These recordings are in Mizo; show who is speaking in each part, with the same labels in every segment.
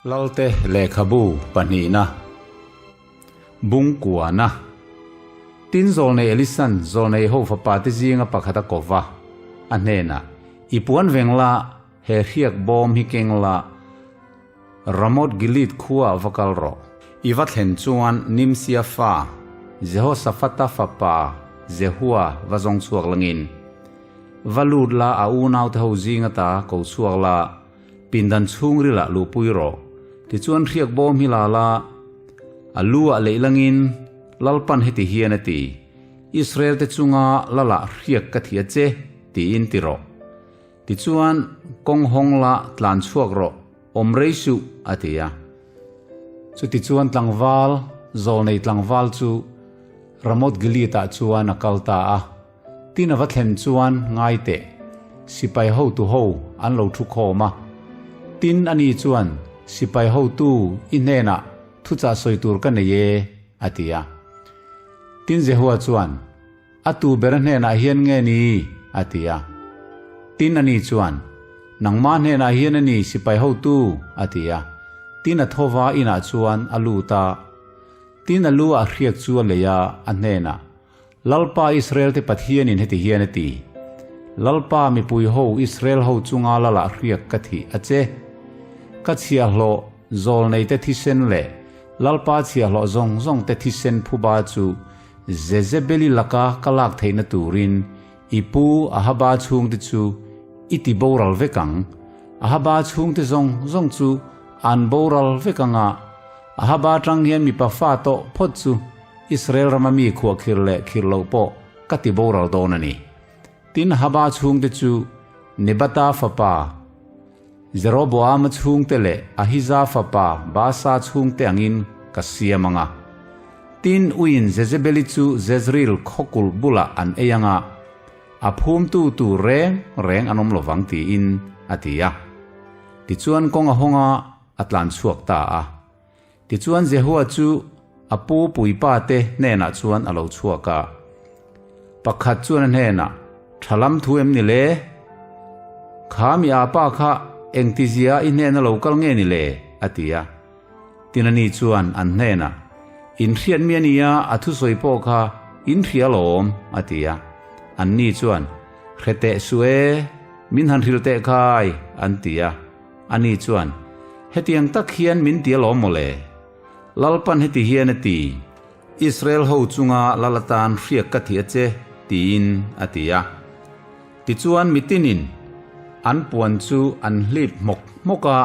Speaker 1: Lalte lehkhabu pahnihna Bungkuana Tin zawlnei Elisan zawlnei ho fapate zinga pakhat a ko va, a hnenah, I puan veng la, he hriak bawm hi keng la, Ramoth Gilead khuaah va kal rawh. I va thlen chuan Nimsia fa, Jehoshafata fapa Jehua va zawng chhuak langin, va lut la a unaute ho zinga ta ko chhuak la, pindan chhungrilah luhpui rawh. Tichuan hriak bawm hi la la, a lu ah leih langin, Lalpan heti hian a ti, Israel te chunga lalah hriak ka thia che, tiin ti rawh. Tichuan, kawng hawng la, tlan chhuak rawh, awm rei suh, a ti a. Chutichuan tlangval, zawlnei tlangval chu Ramoth Gilead-ah chuan a kal ta a. Tin a va thlen chuan ngai teh, sipai hotu ho an lo thu khawm a. Tin ani chuan, Sipai hotu i hnenah thuchah sawi tur ka nei e, a ti a. Tin Jehua chuan, A tu ber hnenah hian nge ni? a ti a. Tin ani chuan, Nangmah hnenah hian a ni sipai hotu, a ti a. Tin a thova inah chuan a lut a. Tin a lu ah hriak chu a lei a, a hnenah, Lalpa Israel-te Pathianin heti hian a ti, Lalpa mipui ho Israel ho chunga lalah hriak ka thih a che. Ka chhiahhlawh zawlneite thisen leh Lalpa chhiahhlawh zawng zawngte thisen phuba chu Jezebeli laka ka lak theihna turin i pu Ahaba chhungte chu i ti boral vek ang. Ahaba chhungte zawng zawng chu an boral vek ang a, Ahaba atang hian mipa fa tawh phawt chu Israel rama mi khuahkhir leh khir loh pawh ka ti boral dawn a ni. Tin, Ahaba chhungte chu Nebata fapa Jeroboama chhungte leh Ahiza fapa Baasa chhungte angin ka siam ang a. Tin, uiin Jezebeli chu Jezreel khawkulh bulah an ei ang a, a phumtu tur reng reng an awm lovang tiin a ti a. Tichuan kawng a hawng a, a tlan chhuak ta a. Tichuan Jehua chu a pu puipa te hnenah chuan a lo chhuak a. Pakhat chuan a hnenah, Tha lam thu em ni le? Kha mi a pa kha engtizia i hnena lo kal nge ni le? a ti a. Tinani chuan an hnenah, In hriat mi a nia, a thusawi pawh kha in hria alawm, a ti a. Anni chuan, Hre teh suh e, min han hrilh teh khai, an ti a. Ani chuan, Hetiang tak hian min ti alawm maw le? Lalpan heti hian a ti, Israel ho chunga lal atan hriak ka thi a che, tiin a ti a. Tichuan mitinin an puan chu an hlip hmawk hmawk a,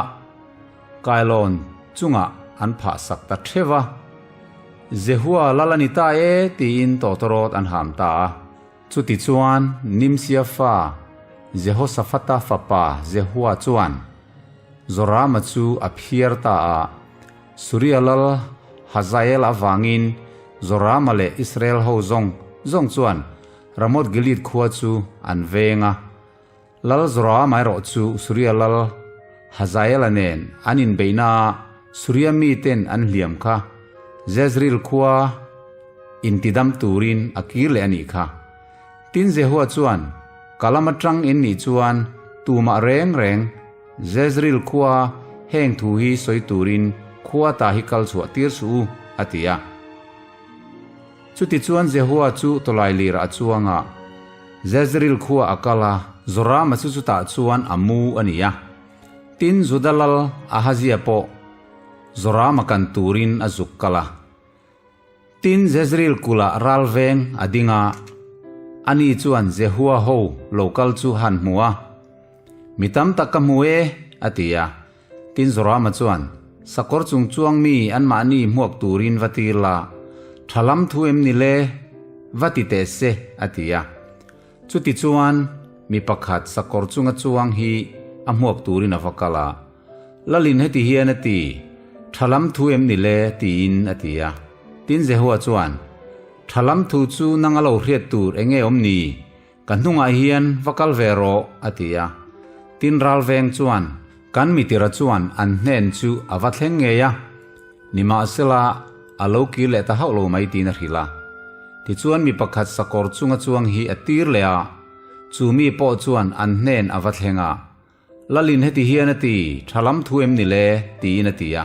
Speaker 1: kailawn chungah an phah sak ta theuh a. Jehua lal a ni ta e, tiin tawtawrawt an ham ta a. Chutichuan, Nimsia fa, Jehoshafata fapa Jehua chuan Zorama chu a phiar ta a. Suria lal Hazael avangin Zorama leh Israel ho zawng zawng chuan Ramoth-Gilead khua chu an veng a. Lal Zorama erawh chu Suria lal Hazaela nen an inbeihna ah Suria miten an hliam kha Jezreel khua intidam turin a kir leh a nih kha. Tin Jehua chuan, Ka lam atang in nih chuan tumah reng reng Jezreel khua heng thu hi sawi turin khua ta hi kal chhuah tir suh u, a ti a. Chutichuan Jehua chu tawlai lirah a chuang a, Jezreel khua a kal a, Zorama chu chutah chuan a mu a ni a. Tin, Juda lal Ahazia pawh Zorama kan turin a zuk kal a. Tin, Jezreel kulh ral veng a ding a, ani chuan Jehua ho lo kal chu han hmu a, Mi tam tak ka hmu e, a ti a. Tin Zorama chuan, Sakawr chung chuang mi anmahni hmuak turin va tir la, tha lam thu em ni le? Va ti teh se, a ti a. Chuti chuan mi pakhat sakawr chunga chuang hi a hmuak turin a va kal a. Lalin heti hian a ti, Tha lam thu em ni le? tiin a ti a. Tin Jehua chuan, Tha lam thu chu nang a lo hriat tur enge awm ni? Ka hnungah hian va kal ve rawh, a ti a. Tin ralveng chuan kan mitira chuan an hnen chu a va thleng ngei a, nimahsela a lo kir leh ta hauh lo mai tiin a hrilh a. Tichuan mi pakhat sakawr chunga chuang hi a tir leh a, chu mi pawh chuan an hnen a va thleng a. Lalin heti hian a ti, Tha lam thu em ni le? tiin a ti a.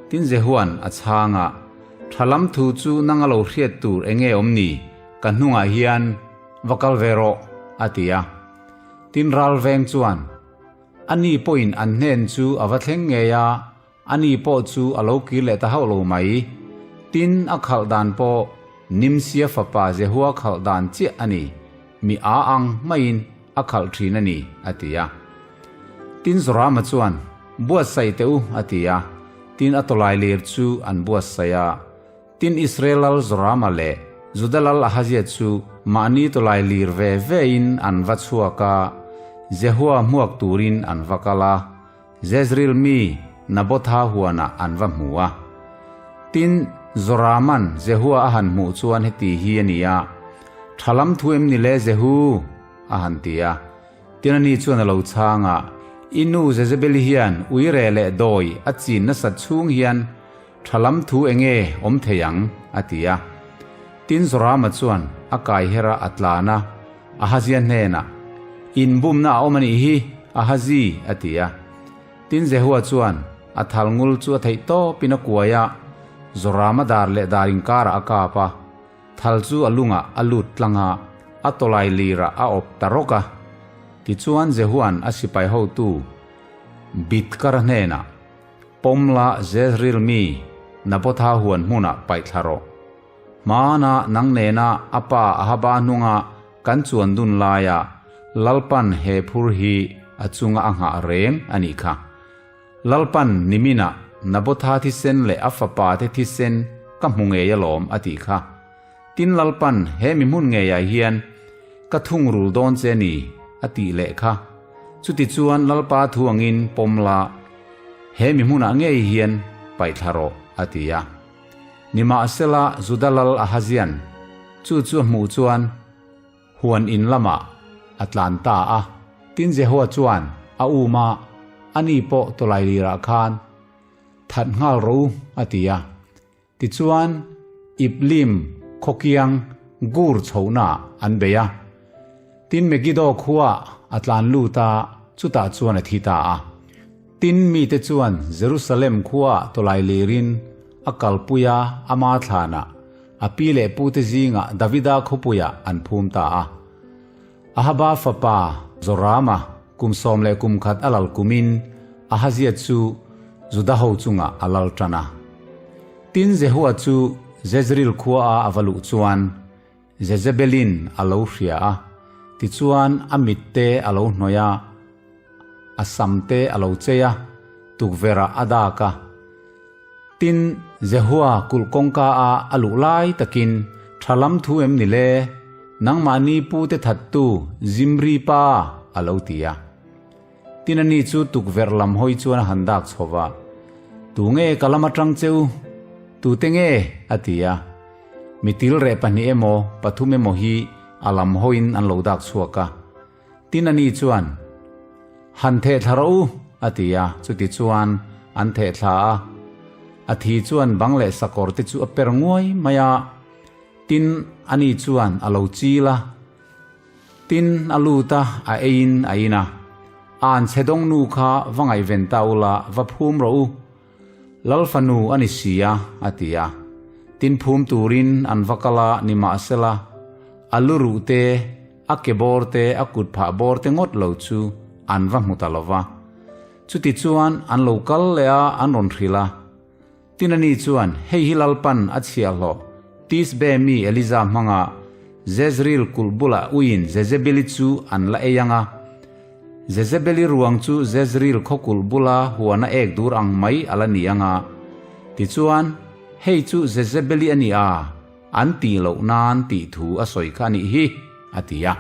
Speaker 1: Tin Jehua'n a chhang a, Tha lam thu chu nang a lo hriat tur eng nge awm ni? Ka hnungah hian va kal ve rawh, a ti a. Tin ral veng chuan, Ani pawhin an hnen chu a va thleng ngei a, Ani pawh chu a lo kir leh ta hauh lo mai. Tin, a khalh dan pawh Nimsia fapa Jehua khalh dan chiah a ni, mi a ang maiin a khalh thin a ni, a ti a. Tin, Zorama chuan, Buatsaih teh u, a ti a. Tin, a tawlai lir chu an buatsaih a. Tin, Israel lal Zorama leh Juda lal Ahazia chu mahni tawlai lir ve vein an va chhuak a, Jehua hmuak turin an va kal a. Jezreel mi Nabotha huanah an va hmu a. Tin, Zorama'n Jehua a han hmuh chuan heti hi a ni a, Tha lam thu em ni le Jehu? a han ti a. Tin ani chuan a lo chhang a, I nu Jezebeli hian uire leh dawi a chin nasat chhung hian tha lam thu enge awm thei ang? a ti a. Tin, Zorama chuan a kai her a, a tlan a. Ahazia hnenah, Inbumna a awm a nih hi, Ahazi, a ti a. Tin Jehua chuan a thal ngul chu a theih tawpin a kuai a, Zorama dar leh dar inkarah a kap a, thal chu a lungah a lut tlang a, a tawlai lirah a awp ta rawk a. Tichuan Jehua'n a sipai hotu Bidkara hnenah, Pawmla Jezreel mi Nabotha huan hmunah paih thla rawh. Hmana nang nena a pa Ahaba hnunga kan chuan dun laia Lalpan he phur hi a chunga a nghah reng a nih kha. Lalpan niminah Nabotha thisen leh a fapa te thisen ka hmu ngei alawm a tih kha. Tin Lalpan he mi hmun ngeiah hian ka thungrul dawn che ni a tih leh kha. Chutichuan Lalpa thu angin pawm la, he mi hmunah ngei hian paihthla rawh a ti a. Nimahsela, Juda lal Ahazian chu chu a hmuh chuan huan in lamah a tlan ta a. Tin Jehua chuan a um a, Ani pawh tawlai lirah khan that nghal rawh u, a ti a. Tichuan, Iblim khawkiang Gur chhohnaah an bei a. Tin Megiddo khuaah a tlan lut a, chutah chuan a thi ta a. Tin mite chuan Jerusalem khuaah tawlai lirin a kalpui a, ama thlanah a pi leh pute zingah Davida khawpuiah an phum ta a. Ahaba fapa Jorama kum 11 a lal kumin Ahazia chu Juda ho chungah a lal tan a. Tin Jehua chu Jezreel khuaa a va luh chuan Jezebelin a lo hria a, tichuan a mitte a lo hnawih a, a samte a lo chei a, tukverhah a dak a. Tin, Jehua kulh kawngka a a luh lai takin, Tha lam thu em ni le? Nangmahni pute thattu Zimri pa, a lo ti a. Tin ani chu tukverh lam hawi chuan a han dak chho va, Tu nge ka lam atang cheu? Tute nge? a ti a. Mi tilreh pahnih emaw pathum emaw hi a lam hawiin an lo dak chhuak a. Tin ani chuan, Han theh thla rawh u, a ti a, chuti chuan an theh thla a. A thi chuan bang leh sakawr te chu a per nguai mai a. Tin ani chuan a lo chil a. Tin a lut a, a eiin a in a. An chhe dawng nu kha va ngaihven ta ula, va phum rawh u. Lal fanu a ni si a, a ti a. Tin phum turin an va kal a, nimahsela, a lu ruh te, a ke bawr te, a kut phah bawr te ngawt lo chu an va hmu ta lo va. Chutichuan an lo kal leh a, an rawn hrilh a. Tin ani chuan, Hei hi Lalpan a chhiahhlawh, Tisbe mi Eliza hmanga Jezreel kulh bulah uiin Jezebeli chu an la ei ang a. Jezebeli ruang chu Jezreel khawkulh bula huana ek dur ang mai a la ni ang a. Tichuan, Hei chu Jezebeli a ni a, an tih loh nan tih thu a sawi kha a nih hi, a ti a.